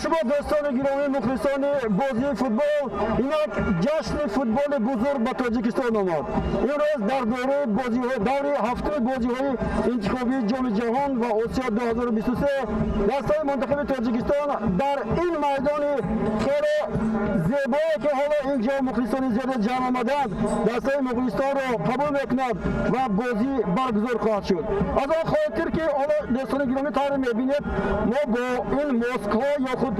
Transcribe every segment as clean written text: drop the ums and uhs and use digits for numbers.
Шумо дӯстони гиромӣ, мухлисони бозии футбол, инак ҷашни футболи бузург ба Тоҷикистон омад. Имрӯз дар доираи бозиҳо, даври ҳафтуми бозиҳои интихобии Ҷоми ҷаҳон ва Осиё 2023 дастаи мунтахаби Тоҷикистон дар ин майдони хеле зебое, ки ҳоло ин ҷо мухлисони зиёде ҷамъ омаданд, дастаи Муғулистонро қабул мекунад ва бозӣ баргузор хоҳад шуд. Аз он хотир, ки ҳоло дӯстони гиромӣ тавре мебинед, мо бо ин маскҳо ё худ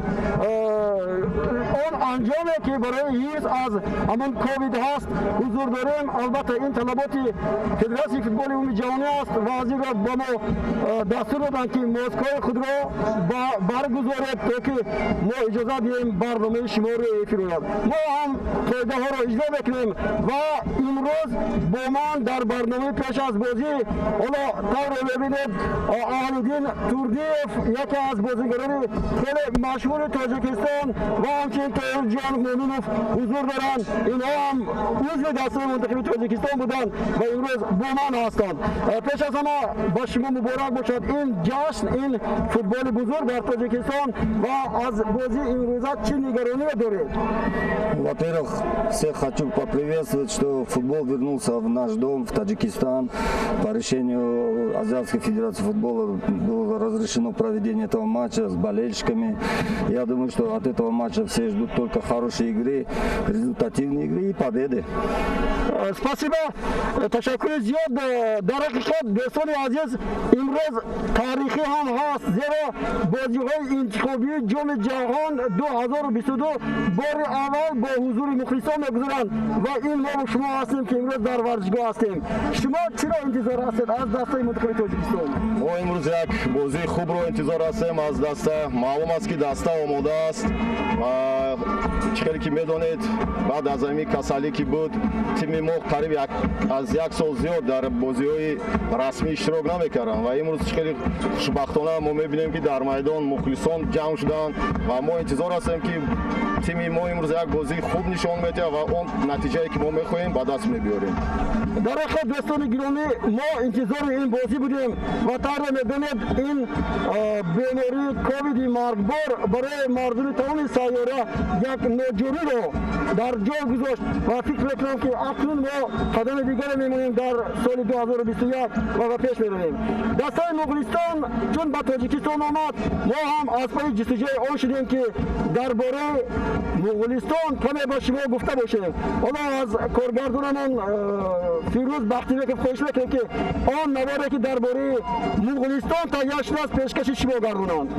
он анҷоме, ки барои ҳифз аз ҳамон ковид ҳаст, ҳузур дорем. Албатта, ин талаботи Федератсияи футболи умуми ҷаҳонӣ аст ва аз ин рӯ ба мо дастур доданд, ки маскҳои худро баргузоред, то ки мо иҷозат диҳем барномаи шуморо эфир ояд. Мо ҳам қоидаҳоро иҷро мекунем ва имрӯз бо ман дар барномаи пеш аз бозӣ, ҳоло тавре мебинед, Аҳлиддин Турдиев, яке аз бозигарони хеле машҳури Тоҷикистон, ва ҳамчунин Тоҳирҷон Мӯминов ҳузур доранд. Инҳо ҳам узви дастаи мунтахаби Тоҷикистон буданд ва имрӯз бо ман ҳастанд. Пеш аз ҳама ба шумо муборак бошад ин ҷашн, ин футболи бузург дар Тоҷикистон, ва аз бозии имрӯза чӣ нигароние доред? Во-первых, всех хочу поприветствовать, что футбол вернулся в наш дом, в Таджикистан. По решению Азиатской федерации футбола было разрешено проведение этого матча с болельщиками. Я думаю, что от этого матча все ждут только хорошей игры, результативной игры и победы. Спасибо, ташаккури зиёд. Дар ҳақиқат, дӯстони азиз, имрӯз таърихӣ ҳам ҳаст, зеро бозиҳои интихобии Ҷоми ҷаҳон 2022 бори аввал бо ҳузури мухлисон мегузаранд ва ин мо шумо ҳастем, ки имрӯз дар варзишгоҳ ҳастем. Шумо чиро интизор ҳастед аз дастаи мунтахаби Тоҷикистон? Мо имрӯз як бозии хубро интизор ҳастем аз даста. Маълум аст, ки даста омода аст. Чӣ хеле ки медонед, баъд аз ҳамин касалӣ, ки буд, тими мо қариб аз як сол зиёд дар бозиҳои расмӣ иштирок намекарданд ва имрӯз хеле хушбахтона мо мебинем, ки дар майдон мухлисон ҷамъ шуданд ва мо интизор ҳастем, ки тими мо имрӯз як бозии хуб нишон медиҳад ва он натиҷае, ки мо мехоҳем, ба даст мебиёрем. Дар ҳақиқат, дӯстони гиромӣ, мо интизори ин бозӣ будем ва тавре медонед, ин бемории ковиди маргбор барои мардуми тамоми сайёра як ноҷориро дар ҷой гузошт ва фикр мекунам, ки акнун мо қадами дигаре мемонем дар соли 2021 ва ба пеш меравем. Дастаи Муғулистон чун ба Тоҷикистон омад, мо ҳам аз пайи ҷустуҷӯи он шудем, ки дар бораи Муғулистон каме ба шумо гуфта бошем. Ҳоло аз коргардонамон Фирӯз Бахтибеков хоҳиш мекунем, ки он наворе, ки дар бораи Муғулистон тайёр шудааст, пешкаши шумо гардонанд.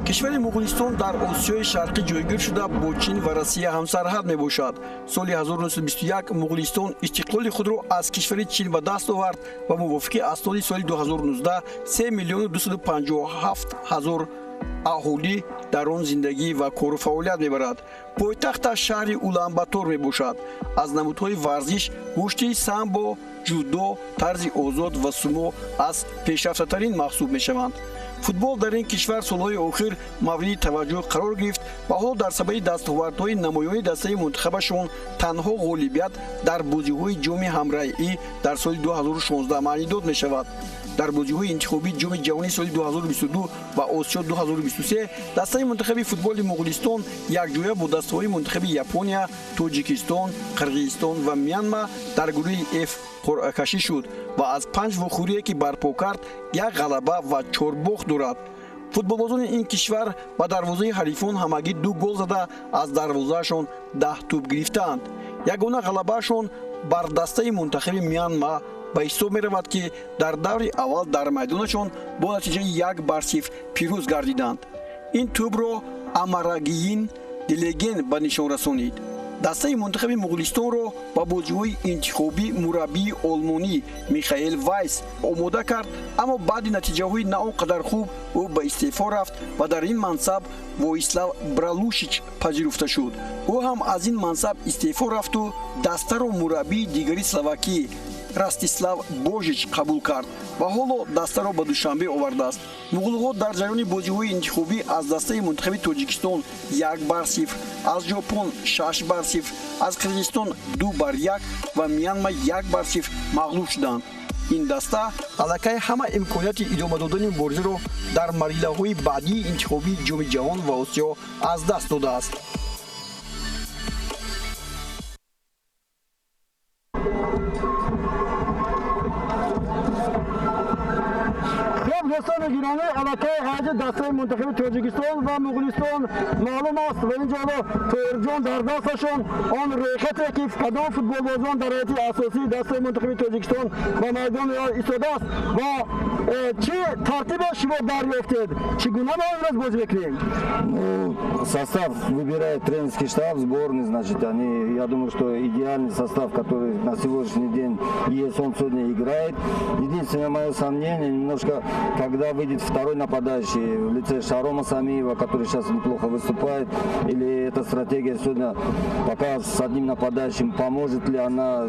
Кишвари Муғулистон дар Осиёи Шарқӣ ҷойгир шуда, бо Чин ва Россия ҳамсарҳад мебошад. Соли 1921 Муғулистон истиқлоли худро аз кишвари Чин ба даст овард ва мувофиқи асноди соли 2019 3 миллиону 257 ҳазор аҳолӣ дар он зиндагӣ ва кору фаъолият мебарад. Пойтахташ шаҳри Уланбатор мебошад. Аз намудҳои варзиш гӯштии самбо, ҷудо, тарзи озод ва сумо аз пешрафтатарин маҳсуб мешаванд. Футбол дар ин кишвар солҳои охир мавриди таваҷҷӯҳ қарор гирифт ва ҳоло дар сабаби дастовардҳои намоёни дастаи мунтахабашон танҳо ғолибият дар бозиҳои Ҷоми ҳамрайӣ дар соли 2016 маънидод мешавад. Дар бозиҳои интихобии Ҷоми ҷаҳонии соли 2022 ва Осиё 2023 дастаи мунтахаби футболи Муғулистон якҷоя бо дастаҳои мунтахаби Япония, Тоҷикистон, Қирғизистон ва Мянма дар гурӯҳи Ф қуръакашӣ шуд ва аз панҷ вохӯрие, ки барпо кард, як ғалаба ва чор бохт дорад. Футболбозони ин кишвар ба дарвозаи ҳарифон ҳамагӣ ду гол зада, аз дарвозаашон 10 тӯб гирифтаанд. Ягона ғалабаашон бар дастаи мунтахаби Мянма ба ҳисоб меравад, ки дар даври аввал дар майдонашон бо натиҷаи 1-0 пирӯз гардиданд. Ин тӯбро Амарагиин Делеген ба нишон расонид. Дастаи мунтахаби Муғулистонро ба бозиҳои интихобӣ мураббии олмонӣ Михаэл Вайс омода кард, аммо баъди натиҷаҳои на он қадар хуб ӯ ба истеъфо рафт ва дар ин мансаб Воислав Бралушич пазируфта шуд. Ӯ ҳам аз ин мансаб истеъфо рафту дастаро мураббии дигари словакӣ Ростислав Божич қабул кард ва ҳоло дастаро ба Душанбе овардааст. Муғулҳо дар ҷараёни бозиҳои интихобӣ аз дастаи мунтахаби Тоҷикистон 1-0, аз Ҷопон 6-0, аз Қирғизистон 2-1 ва Мянма 1-0 мағлуб шуданд. Ин даста аллакай ҳама имконияти идома додани муборизаро дар марҳилаҳои баъдии интихобии Ҷоми ҷаҳон ва Осиё аз даст додааст. Дӯстони гиромӣ, аллакай ҳайати дастаи мунтахаби Тоҷикистон ва Муғулистон маълум аст ва инҷо ҳоло Тоҳирҷон дар дасташон он рӯйхате ки кадом футболбозон дар ҳайати асосии дастаи мунтахаби Тоҷикистон ба майдон истодааст ва чӣ тартибе шумо дарёфтед, чӣ гуна мо имрӯз бозӣ мекунем? Ну, состав выбирает тренерский штаб сборной, значит, они, я думаю, что идеальный состав, который на сегодняшний день есть, он сегодня играет. Единственное мое сомнение, немножко, когда выйдет второй нападающий в лице Шарома Самиева, который сейчас неплохо выступает, или эта стратегия сегодня пока с одним нападающим, поможет ли она?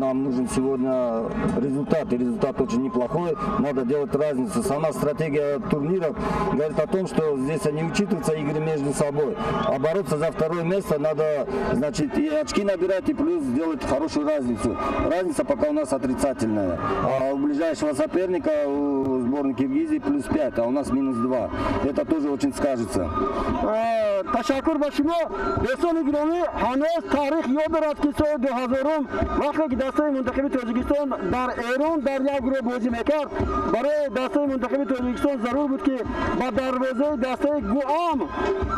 Нам нужен сегодня результат, и результат очень неплохой, надо делать разницу. Сама стратегия турнира говорит о том, что здесь они учитываются игры между собой, а бороться за второе место надо, значит, и очки набирать, и плюс сделать хорошую разницу. Разница пока у нас отрицательная, а у ближайшего соперника, у сборной Киргизии, плюс 5, а у нас минус 2. Это тоже очень скажется. Ташаккур ба шумо. Дӯстони гиромӣ, ҳанӯз таърих ёд дорад, ки соли 2000 вақте ки дастаи мунтахаби Тоҷикистон дар Эрон дар як гурӯҳ бозӣ мекард, барои дастаи мунтахаби Тоҷикистон зарур буд, ки ба дарвозаи дастаи Гуам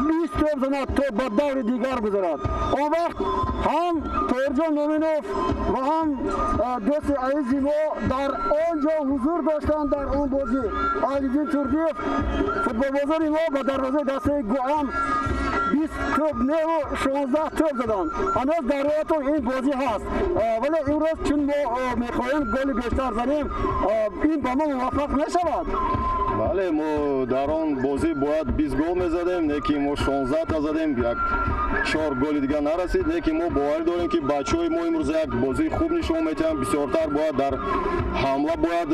20 тӯб занад, то ба даври дигар гузарад. Он вақт ҳам Тоҳирҷон Мӯминов ва ҳам дӯсти азизи мо дар он ҷо ҳузур доштанд. Дар он бозӣ Алиддин Турдиев, футболбозони мо, ба дарвозаи дастаи Гуам 20 тӯб неву 16 тӯб заданд. Ҳанӯз дар роятон ин бозӣ ҳаст, вале имрӯз чун мо мехоҳем голи бештар занем, ин ба мо муваффақ мешавад. Бале, мо дар он бозӣ бояд 20 гол мезадем, не ки мо 16 та задем, як 4 голи дигар нарасид, не ки мо боварӣ дорем, ки бачаҳои мо имрӯз як бозии хуб нишон медиҳанд, бисёртар бояд дар ҳамла бояд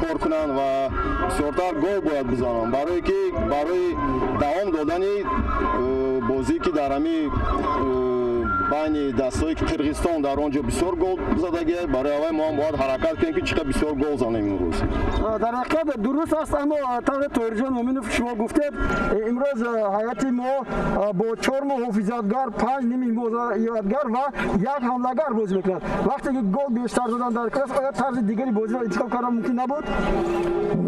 кор кунанд ва бисёртар гол бояд бизананд, барое ки барои давом додани бозӣ, ки дар ҳами байни дастҳои Қирғизистон дар он ҷо бисёр гол задагия, барои аввал мо ҳам бояд ҳаракат кунем, ки чӣ қадр бисёр гол занем имрӯз. Дар ҳақиқат дуруст аст, аммо тавре Тоҳирҷон Мӯминов шумо гуфтед, имрӯз ҳайати мо бо 4 муҳофизатгар, 5 нимҳимоятгар ва 1 ҳамлагар бозӣ мекунад. Вақте ки гол бештар задан дар класс, оё тарзи дигари бозиро интихоб кардан мумкин набуд?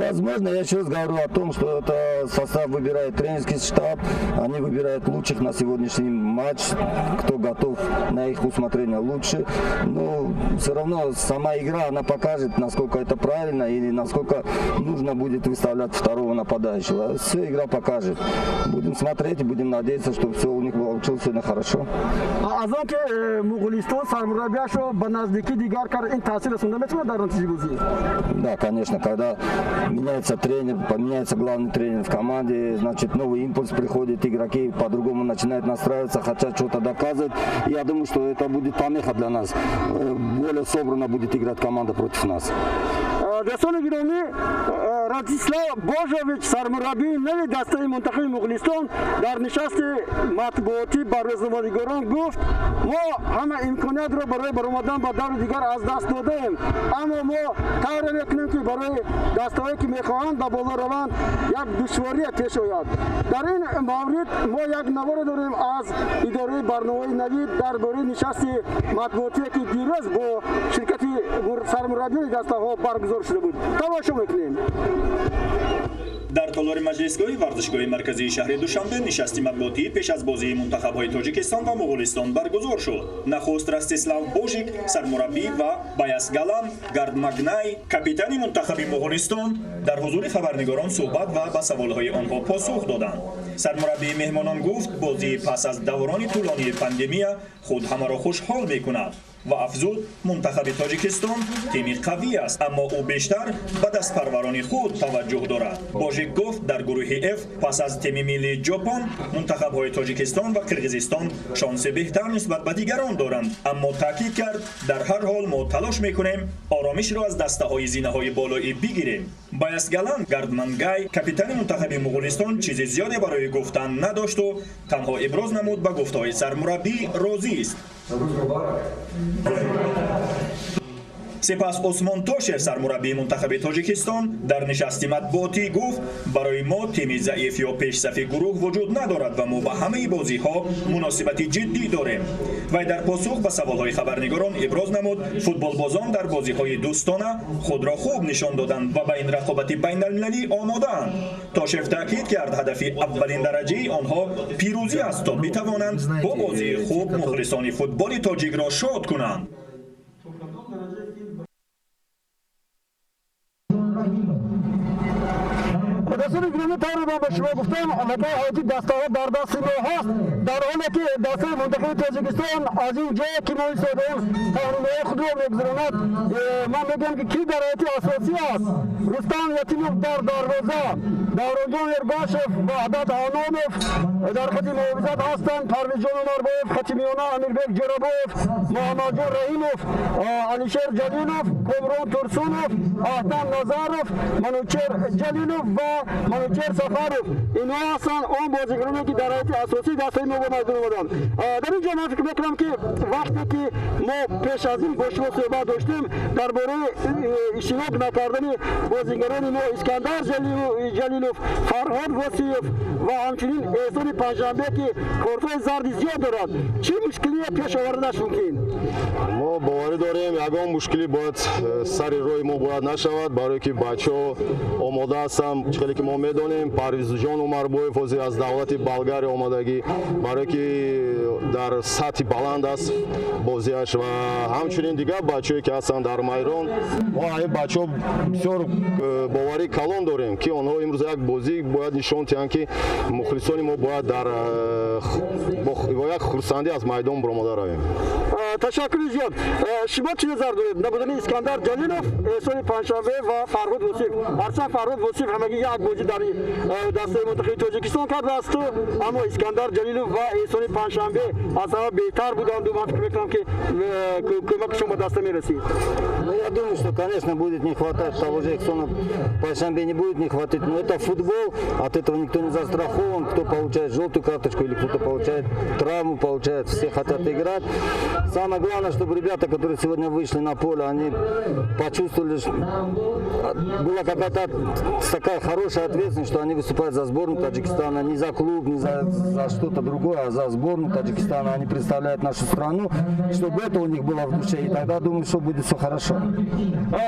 Возможно, я еще раз говорю о том, что это состав выбирает тренерский штаб, они выбирают лучших на сегодняшний матч, кто готов на их усмотрение лучше. Но все равно сама игра, она покажет, насколько это правильно или насколько нужно будет выставлять второго нападающего. Все игра покажет. Будем смотреть и будем надеяться, что все у них получилось сегодня хорошо. Аз он ки Муғулистон сармураббиашро ба наздикӣ дигар кард, ин таъсир расонда метавонад дар натиҷаи бозӣ? Да, конечно, когда меняется тренер, поменяется главный тренер в команде, значит, новый импульс приходит, игроки по-другому начинают настраиваться, хотят что-то доказывать. Я думаю, что это будет помеха для нас. Более собрано будет играть команда против нас. Дӯстони гиромӣ, Радислав Божович, сармураббии нави дастаи мунтахаби Муғулистон, дар нишасти матбуотӣ ба рӯзноманигорон гуфт: мо ҳама имкониятро барои баромадан ба даври дигар аз даст додаем, аммо мо тавре мекунем, ки барои дастаҳое ки мехоҳанд ба боло раванд, як душворие пеш ояд. Дар ин маврид мо як наворе дорем аз идораи барномаи навид дар бораи нишасти матбуотие, ки дирӯз бо ширкати сармураббиёни дастаҳо баргузор шуда буд. Тамошо мекунем. Дар толори маҷлисгоҳи варзишгоҳи марказии шаҳри Душанбе нишасти матбуотӣ пеш аз бозии мунтахабҳои Тоҷикистон ва Муғулистон баргузор шуд. Нахуст Ростислав Божик, сармураббӣ, ва Баясгалан Гардмагнай, капитани мунтахаби Муғулистон, дар ҳузури хабарнигорон суҳбат ва ба саволҳои онҳо посух доданд. Сармураббии меҳмонон гуфт, бозии пас аз даврони тӯлонии пандемия худ ҳамаро хушҳол мекунад. Ва афзуд, мунтахаби Тоҷикистон тими қавӣ аст, аммо ӯ бештар ба дастпарварони худ таваҷҷӯҳ дорад. Божик гуфт, дар гурӯҳи Ф пас аз тими миллии Ҷопон мунтахабҳои Тоҷикистон ва Қирғизистон шонси беҳтар нисбат ба дигарон доранд, аммо таъкид кард, дар ҳар ҳол мо талош мекунем оромишро аз дастаҳои зинаҳои болоӣ бигирем. Баясгалан Гардмангай, капитани мунтахаби Муғулистон, чизи зиёде барои гуфтан надошту танҳо иброз намуд, ба гуфтаҳои сармураббӣ розист. Сипас Усмон Тошев, сармураббии мунтахаби Тоҷикистон, дар нишасти матбуотӣ гуфт, барои мо тими заиф ё пешсафи гурӯҳ вуҷуд надорад ва мо ба ҳамаи бозиҳо муносибати ҷиддӣ дорем. Вай дар посух ба саволҳои хабарнигорон иброз намуд, футболбозон дар бозиҳои дӯстона худро хуб нишон доданд ва ба ин рақобати байналмилалӣ омодаанд. Тошев таъкид кард, ҳадафи аввалин дараҷаи онҳо пирӯзӣ аст, то битавонанд бо бозии хуб мухлисони футболи тоҷикро шод кунанд. Дӯстони гиромӣ, тавре ман ба шумо гуфтам, аллакай ҳайати дастаҳо дар дасти мо ҳаст. Дар ҳоле ки дастаи мунтахаби Тоҷикистон аз ин ҷое ки мо истодаем таҳримҳои худро мегузаронад, ман мегӯям ки кӣ дар ҳайати асосӣ аст. Рустам Ятимов дар дарвоза, Давронҷон Эргашев, Ваҳдат Ҳанонов дар хати муҳофизат ҳастанд, Парвизҷон Умарбоев хати миёна, Амирбек Ҷӯрабоев, Муҳаммадҷон Раҳимов, Алишер Ҷалилов, Комрон Турсунов, Аҳтам Назаров, Манучер Ҷалилов ва Манучер Сафаров. Инҳо ҳастанд он бозигароне ки дар ҳайати асосии дастаи мо ба майдон омаданд. Дар ин ҷо ман фикр мекунам ки вақте ки мо пеш аз ин бо шумо суҳбат доштем дар бораи иштирок накардани бозигарони мо Искандар Ҷалилов, Фарҳод Восиев ва ҳамчунин Эҳсони Панҷшанбе, ки кортҳои зарди зиёд дорад, чӣ мушкилие пеш оварданаш мумкин? Мо боварӣ дорем, ягон мушкилӣ бояд сари роҳи мо бояд нашавад, барое ки бачаҳо омода ҳастанд. Чӣ хеле ки мо медонем, Парвизҷон Умарбоев ҳозир аз давлати Болгария омадагӣ, барое ки дар сатҳи баланд аст бозиаш, ва ҳамчунин дигар бачаҳое ки ҳастанд дар майдон. Мо ин бачаҳо бисёр боварии калон дорем, ки онҳо имрӯз як бозӣ бояд нишон диҳанд, ки мухлисони мо бояд дар бо як хурсандӣ аз майдон баромада равем. Ташаккури зиёд. Шумо чӣ назар доред? Набудани Искандар Ҷалилов, Эҳсони Панҷшанбе ва Фарҳод Восиев. Ҳарчанд Фарҳод Восиев ҳамагӣ як бозӣ дар дастаи мунтахаби Тоҷикистон кардааст, аммо Искандар Ҷалилов ва Эҳсони Панҷшанбе аз ҳама беҳтар буданду ман фикр мекунам ки кӯмакшон ба даста мерасид. Ну, я думаю, что, конечно, будет не хватать того же Эхсона Панджшанбе, не будет не хватать, но это футбол, от этого никто не застрахован, кто получает желтую карточку или кто-то получает травму, получает, все хотят играть. Самое главное, чтобы ребята, которые сегодня вышли на поле, они почувствовали, что была какая-то такая хорошая ответственность, что они выступают за сборную Таджикистана, не за клуб, не за что-то другое, а за сборную Таджикистана. Они представляют нашу страну, чтобы это у них было в душе, и тогда, думаю, что будет все хорошо.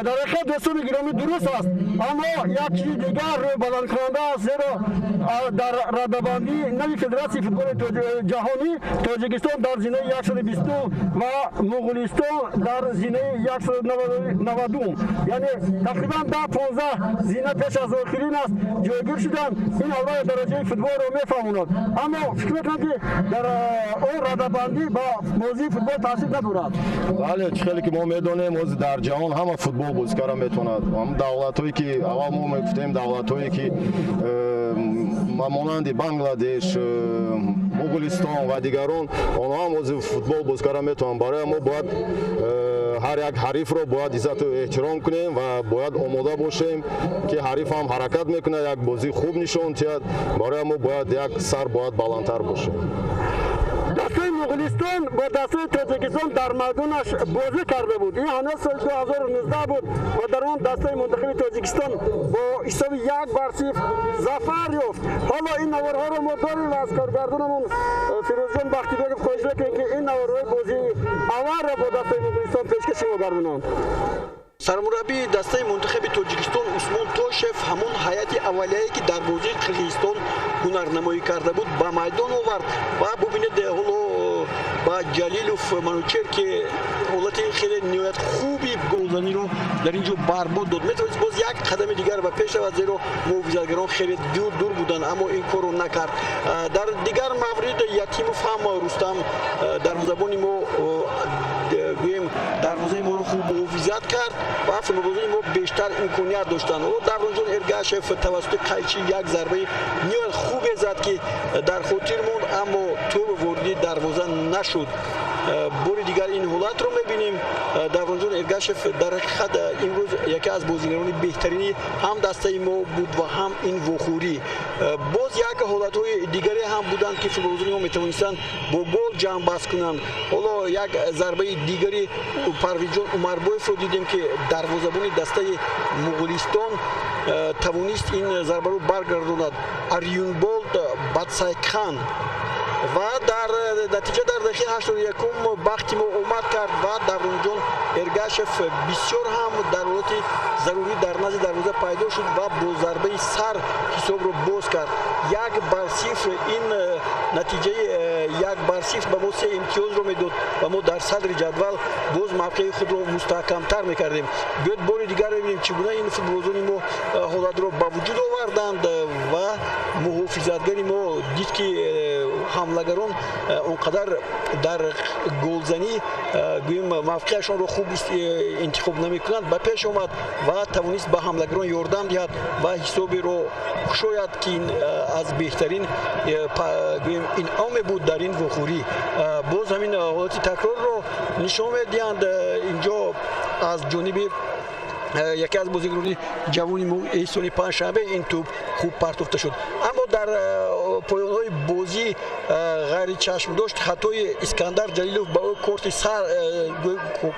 Дар ҳақиқат, дӯстони гиромӣ, дуруст аст, аммо як чизи дигар рӯй баландкунанда аст, зеро дар радабандии нави Федератсияи футболи ҷаҳонӣ Тоҷикистон дар зинаи 120 ва Муғулистон дар зинаи 190, яъне тақрибан 10-15 зина пеш аз охирин аст ҷойгир шуданд. Ин албатта дараҷаи футболро мефаҳмонад, аммо фикр мекунам ки дар он радабандӣ ба бозии футбол таъсир надорад. Бале, чӣ хеле ки мо медонем, ҳозир дар ҷаҳон ҳама футбол бозӣ карда метавонад. Давлатҳое ки аввал мо мегуфтем, давлатҳое ки монанди Бангладеш, Муғулистон ва дигарон, онҳо ҳам ҳозир футбол бозӣ карда метавонанд. Барои мо бояд ҳар як ҳарифро бояд иззату эҳтиром кунем ва бояд омода бошем, ки ҳариф ҳам ҳаракат мекунад, як бозии хуб нишон диҳад. Барои мо бояд як сар бояд баландтар бошем. Дастаи Муғулистон бо дастаи Тоҷикистон дар майдонаш бозӣ карда буд. Ин ҳанӯз соли 2019 буд ва дар он дастаи мунтахаби Тоҷикистон бо ҳисоби 1-0 зафар ёфт. Ҳоло ин наворҳоро мо дорем ва аз коргардонамон Фирӯзҷон Бахтибеков хоҳиш мекунем, ки ин наворҳои бозии аввалро бо дастаи Муғулистон пешкаши мо гардонанд. Сармураббии дастаи мунтахаби Тоҷикистон Усмон Тошев ҳамон ҳайати аввалияе ки дар бозии Қирғизистон ҳунарнамоӣ карда буд ба майдон овард ва бубинед, ҳоло ба Ҷалилов Манучер, ки ҳолати хеле ниҳоят хуби голзаниро дар ин ҷо барбод дод, метавонист боз як қадами дигар ба пеш равад, зеро муҳофизатгарон хеле дур дур буданд, аммо ин корро накард. Дар дигар маврид Ятимов ҳам, Рустам, дарвозабони мо гӯем Гӯем, дарвозаи моро хуб муҳофизат кард ва футболбозони мо бештар имконият доштанд. Ҳоло Давронҷон Эргашев тавассути қайчи як зарбаи ниҳоят хубе зад, ки дар хотир монд, аммо тӯб вориди дарвоза нашуд. Бори дигар ин ҳолатро мебинем. Давронҷон Эргашев дар ҳақиқат имрӯз яке аз бозигарони беҳтарини ҳам дастаи мо буд ва ҳам ин вохӯрӣ. Боз як ҳолатҳои дигаре ҳам буданд, ки футболбозони мо метавонистанд бо гол ҷамъбаст кунанд. Ҳоло як зарбаи дигари Парвизҷон Умарбоевро дидем, ки дарвозабони дастаи Муғулистон тавонист ин зарбаро баргардонад, Арюнболд Батсайкхан. Ва дар натиҷа дар дақиқаи 81-ум бахти мо омад кард ва Давронҷон Эргашев бисёр ҳам дар ҳолати зарурӣ дар назди дарвоза пайдо шуд ва бо зарбаи сар ҳисобро боз кард, 1-0. Ин натиҷаи 1-0 ба мо се имтиёзро медод ва мо дар садри ҷадвал боз мавқеи худро мустаҳкамтар мекардем. Биёед, бори дигар мебинем, чӣ гуна ин футболбозони мо ҳолатро ба вуҷуд оварданд ва муҳофизатгари мо дид, ки ҳамлагарон он қадар дар голзанӣ, гӯем, мавқеашонро хуб интихоб намекунанд, ба пеш омад ва тавонист ба ҳамлагарон ёрдам диҳад ва ҳисоберо кушояд, ки ин аз беҳтарин, гӯем, инъоме буд дар ин вохӯрӣ. Боз ҳамин ҳолати такрорро нишон медиҳанд. Инҷо аз ҷониби яке аз бозигарони ҷавони мо, Эҳсони Панҷшанбе, ин тӯб хуб партофта шуд, аммо дар поёнҳои бозӣ ғайричашмдошт хатои Искандар Ҷалилов ба ӯ корти сар,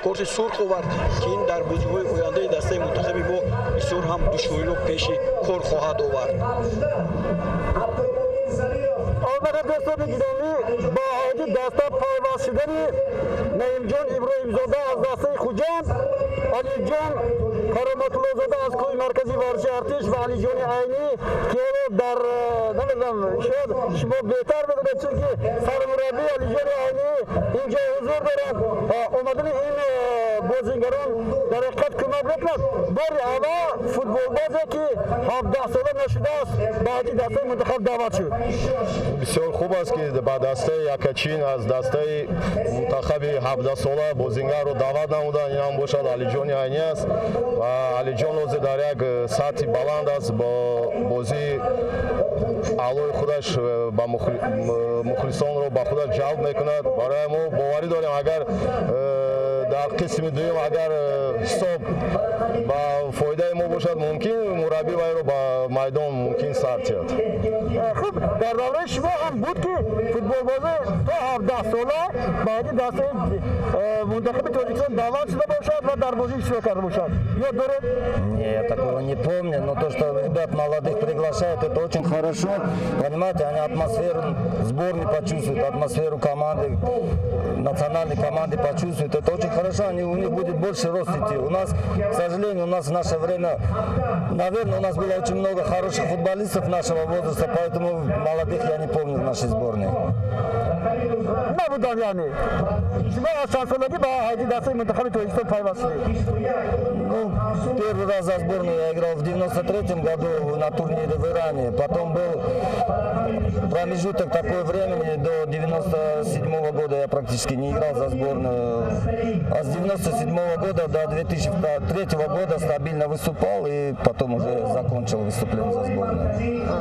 корти сурх овард, ки ин дар бозиҳои ояндаи дастаи мунтахаби мо бисёр ҳам душвориро пеши кор хоҳад овард. Албатта, дӯстони гиромӣ, бо ҳайати даста пайваст шудани Наимҷон Иброҳимзода аз дастаи Хуҷанд, Алиҷон Кароматуллозода аз клуби марказии варзиши Артиш ва Алиҷони Айнӣ, ки ҳоло дар, намедонам, шояд шумо беҳтар медонед, чунки сармураббӣ Алиҷони Айнӣ инҷо ҳузур дорад, омадани ин бозингарон дар ҳақиқат кӯмак мекунад. Бори аввал футболбозе, ки 17-сола нашудааст, ба ҳайати дастаи мунтахаб даъват шуд. Бисёр хуб аст, ки ба дастаи Якачин аз дастаи мунтахаби 17-сола бозингарро даъват намуданд. Ин ҳам бошад Алиҷони Айнӣ аст ва Алиҷон ҳозир дар як сатҳи баланд аст, бо бозии аълои худаш ба мухлисонро ба худаш ҷалб мекунад. Барои мо боварӣ дорем, агар дар қисми дуюм агар ҳисоб ба фоидаи мо бошад, мумкин мураббӣ вайро ба майдон мумкин сар диҳад. Хуб, дар давраи шумо ҳам буд, ки футболбози то 17-сола ба ҳайати дастаи мунтахаби Тоҷикистон даъват шуда бошад ва дар бозӣ иштирок карда бошад? Ёд доред? Не, я такого не помню, но то, что ребят молодых приглашают, это очень хорошо. Понимаете, они атмосферу сборной почувствуют, атмосферу команды, национальной команды почувствуют. Это очень хорошо, у них будет больше рост идти. У нас, к сожалению, у нас в наше время, наверное, у нас было очень много хороших футболистов нашего возраста, поэтому молодых я не помню в нашей сборной. Набуданд. Яъне шумо аз чанд солагӣ ба ҳайати дастаи мунтахаби Тоҷикистон пайваст шудед? Ну, первый раз за сборную я играл в 93 году на турнире в Иране. Потом был промежуток такой времени, до 97 года я практически не играл за сборную. А с 97 года до 2003 года стабильно выступал и потом уже закончил выступление за сборную.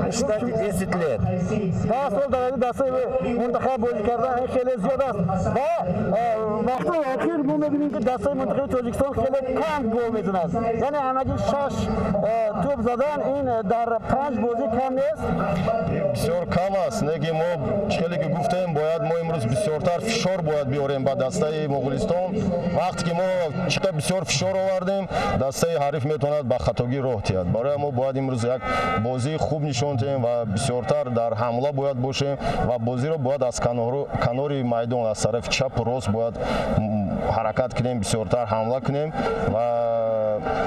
Ну, считайте, 10 лет. 10 сол дар ҳайати дастаи мунтахаб бозӣ кардан, ин хеле зиёд аст. Ва вақтҳои охир мо мебинем, ки дастаи мунтахаби Тоҷикистон хеле кам гол мезанад, яъне ҳамагӣ шаш тӯб задан, ин дар панҷ бозӣ кам нест. Бисёр кам аст, не ки мо хеле ки гуфтем, бояд мо имрӯз бисёртар фишор бояд биёрем ба дастаи Моғулистон. Вақте ки мо чӣ қадр бисёр фишор овардем, дастаи ҳариф метавонад ба хатогӣ роҳ диҳад. Барои мо бояд имрӯз як бозии хуб нишон диҳем ва бисёртар дар ҳамла бояд бошем ва бозиро бояд аз канори майдон, аз тарафи чапу рост бояд ҳаракат кунем, бисёртар ҳамла кунем. Ва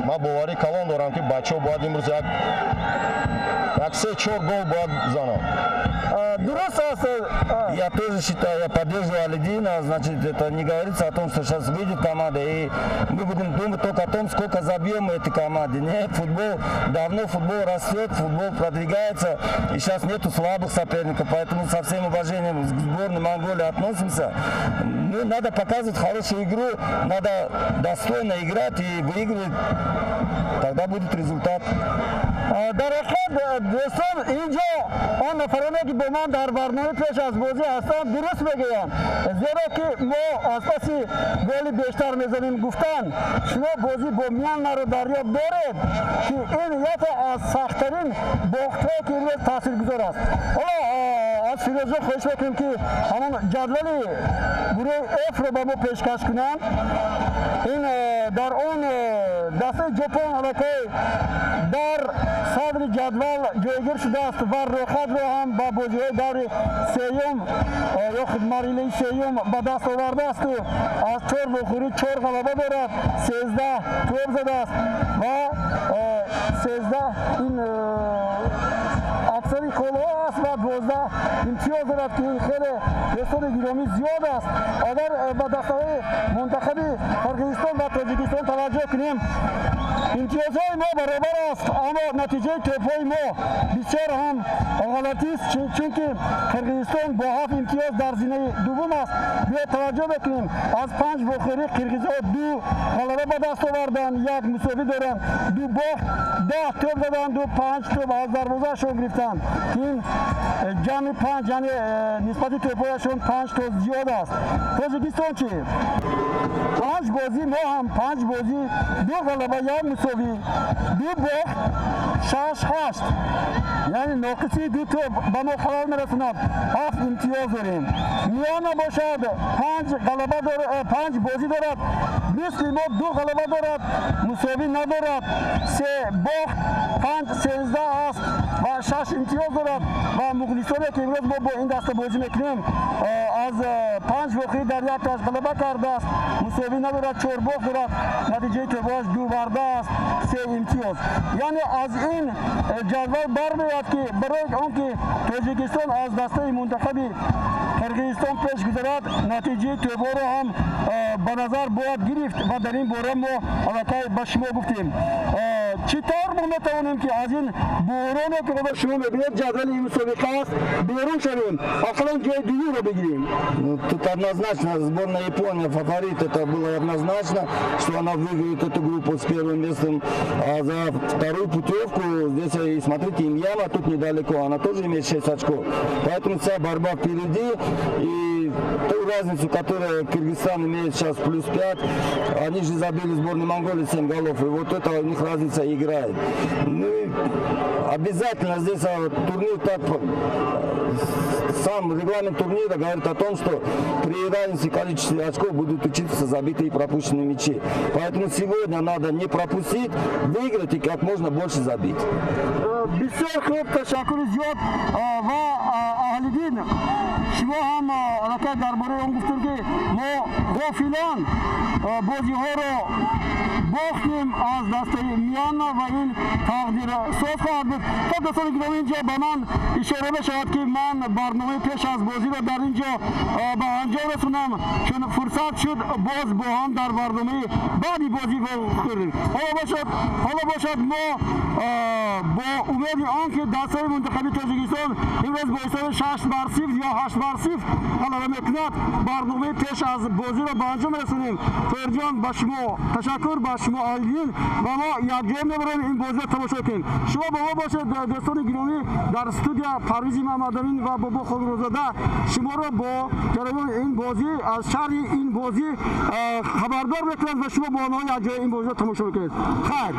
ман боварӣ калон дорам, ки бачаҳо бояд имрӯз як Як 3-4 гол бояд занад. Дуруст аст. Я тоже считаю, я поддерживаю Алидина, значит, это не говорится о том, что сейчас выйдет команда, и мы будем думать только о том, сколько забьем мы этой команде. Нет, футбол, давно футбол растет, футбол продвигается, и сейчас нету слабых соперников, поэтому со всем уважением к сборной Монголии относимся. Ну, надо показывать хорошую игру, надо достойно играть и выигрывать, тогда будет результат. Дар ҳақиқат, дӯстон, инҷо он нафароне, ки бо ман дар барномаи пеш аз бозӣ ҳастанд, дуруст мегӯянд, зеро ки мо аз паси голи бештар мезанем гуфтан. Шумо бозӣ бо Мянмаро дар ёд доред, ки ин яке аз сахттарин бохтҳое, ки имрӯз таъсиргузор аст. Ҳоло аз Фирӯзҷон хоҳиш мекунем, ки ҳамон ҷадвали гурӯҳи Ф-ро ба мо пешкаш кунанд. Ин дар он дастаи Ҷопон аллакай дар садри ҷадвал ҷойгир шудааст ва роҳхатро ҳам ба бозиҳои даври сеюм ё худ марҳилаи сеюм ба даст овардаасту аз чор вохӯрӣ чор ғалаба дорад, 13 тӯб задааст ва 13 ин аксари холҳо аст ва 12 имтиёз дорад, ки ин хеле, дӯстони гиромӣ, зиёд аст. Агар ба дастаҳои мунтахаби Қирғизистон ва Тоҷикистон таваҷҷӯҳ кунем, имтиёзҳои мо баробар аст, аммо натиҷаи тӯбҳои мо бисёр ҳам ғалатист, чунки Қирғизистон бо ҳафт имтиёз дар зинаи дуввум аст. Биё таваҷҷӯҳ мекунем: аз панҷ вохӯрӣ қирғизҳо ду ғалаба ба даст оварданд, як мусовӣ доранд, ду бохт, 10 тӯб заданд, ду панҷ тӯб аз дарвозаашон гирифтанд, ки ин ҷамъи панҷ, яъне нисбати тӯбҳояшон панҷ то зиёд аст. Тоҷикистон чӣ? Панҷ бозӣ, мо ҳам панҷ бозӣ, ду ғалаба, як мусовӣ, ду бохт, шаш, ҳашт, яъне ноқиси ду тӯб ба мо халал мерасонад, ҳафт имтиёз дорем. Миёна бошад, панҷ ғалаба, панҷ бозӣ дорад, мисли мо ду ғалаба дорад, мусовӣ надорад, се бохт, панҷ, 13 аст ва шаш имтиёз дорад. Ва муғулистоне, ки имрӯз мо бо ин даста бозӣ мекунем, аз панҷ вохӯрӣ дар яктоаш ғалаба кардааст, мусовӣ надорад, чор бохт дорад, натиҷаи тӯбҳояш ду барда аст, се имтиёз. Яъне аз ин ҷадвал бармеояд, ки барои он ки Тоҷикистон аз дастаи мунтахаби Қирғизистон пеш гузарад, натиҷаи тӯбҳоро ҳам ба назар бояд гирифт ва дар ин бора мо аллакай ба шумо гуфтем. Чӣ тавр мо метавонем, ки аз ин буҳроне, ки шумо мебинед, ҷадвали ин мусобиқа аст, берун шавем, ақаллан ҷои дуюмро бигирем? Ну, тут однозначно сборная Япония фаворит, это было однозначно, что она выиграет эту группу с первым местом. А за вторую путевку здесь, и смотрите, и Мьянма тут недалеко, она тоже имеет 6 очков. Поэтому вся борьба впереди. И ту разницу, которую Кыргызстан имеет сейчас, плюс 5, они же забили сборной Монголии 7 голов, и вот это у них разница играет. Ну и обязательно здесь турнир так, сам регламент турнира говорит о том, что при разнице количестве очков будут учитываться забитые и пропущенные мячи. Поэтому сегодня надо не пропустить, выиграть и как можно больше забить. Бисёр хуб, ташаккури зиёд. Ва Аҳлиддин, шумо ҳам аллакай дар бораи он гуфтем, ки мо ғофилон бозиҳоро бохтем аз дастаи Миёна ва ин тақдирсоз хоҳад буд. Хуб, дӯстони гиромӣ, инҷо ба ман ишора мешавад, ки ман барномаи пеш аз бозиро дар ин ҷо ба анҷом расонам, чун фурсат шуд, боз бо ҳам дар барномаи баъди бозӣ вохӯрем. Ҳоло бошад, мо бо умеди он ки дастаи мунтахаби Тоҷикистон имрӯз бо ҳисоби 6-0 ё 8-0 ғалаба мекунад, барномаи пеш аз бозиро ба анҷом мерасонем. Тоҳирҷон, ба шумо ташаккур, ба шумо, Алидин, ва мо якҷоя мебарем, ин бозиро тамошо кунем. Шумо бо мо бошед, дӯстони гиромӣ. Дар студия Парвизи Маҳмадамин ва Бобо Холрӯзода шуморо бо ҷараёни ин бозӣ, аз шарҳи ин бозӣ хабардор мекунанд ва шумо бо онҳо якҷоя ин бозиро тамошо мекунед. Хайр.